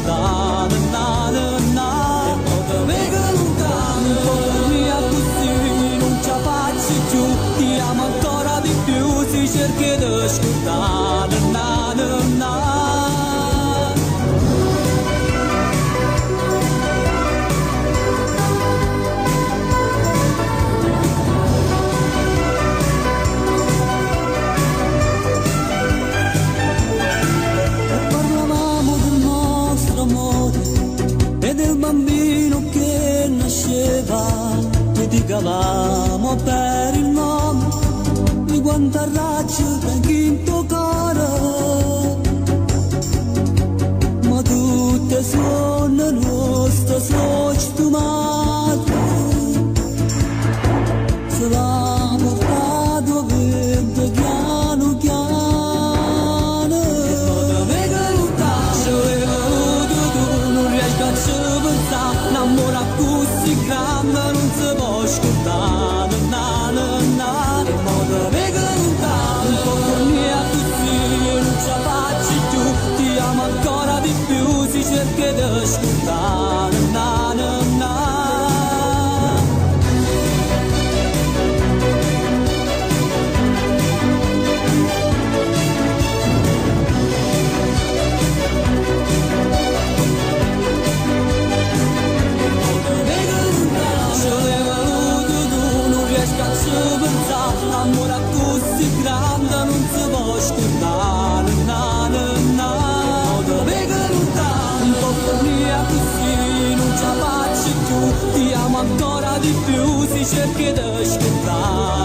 scordà, na na na. E mo te veco luntano, po' fernì accussì, nun ce 'a faccio cchiù. Ti amo ancora di più, si cerchi 'e te scurdà, na na na. E parlavamo del nostro amore e del bambino che nasceva. Litigavamo per il nome di quanta raggia tengo 'int' 'o core. Ma tutt' 'e suonne nuoste so' sfumate. Se l'ha portato 'o viento chianu chiano. E mo te veco luntano, ce l'hê voluto tu, nun riesco a ce pensà. N'ammore accussì grande nun se po' scurdà, na na na. E mo te veco luntano, po' fernì accussì, nun ce 'a faccio cchiù. Ti amo ancora di più, si cerchi 'e te scurdà, na na na. Ce l'hê voluto tu, nun riesco a ce pensà. N'ammore accussì grande nun se po' scurdà, na na na. Mo te veco luntano, po' fernì accussì, nun ce 'a faccio cchiù. Ti amo ancora di più, si cerchi 'e te scurdà,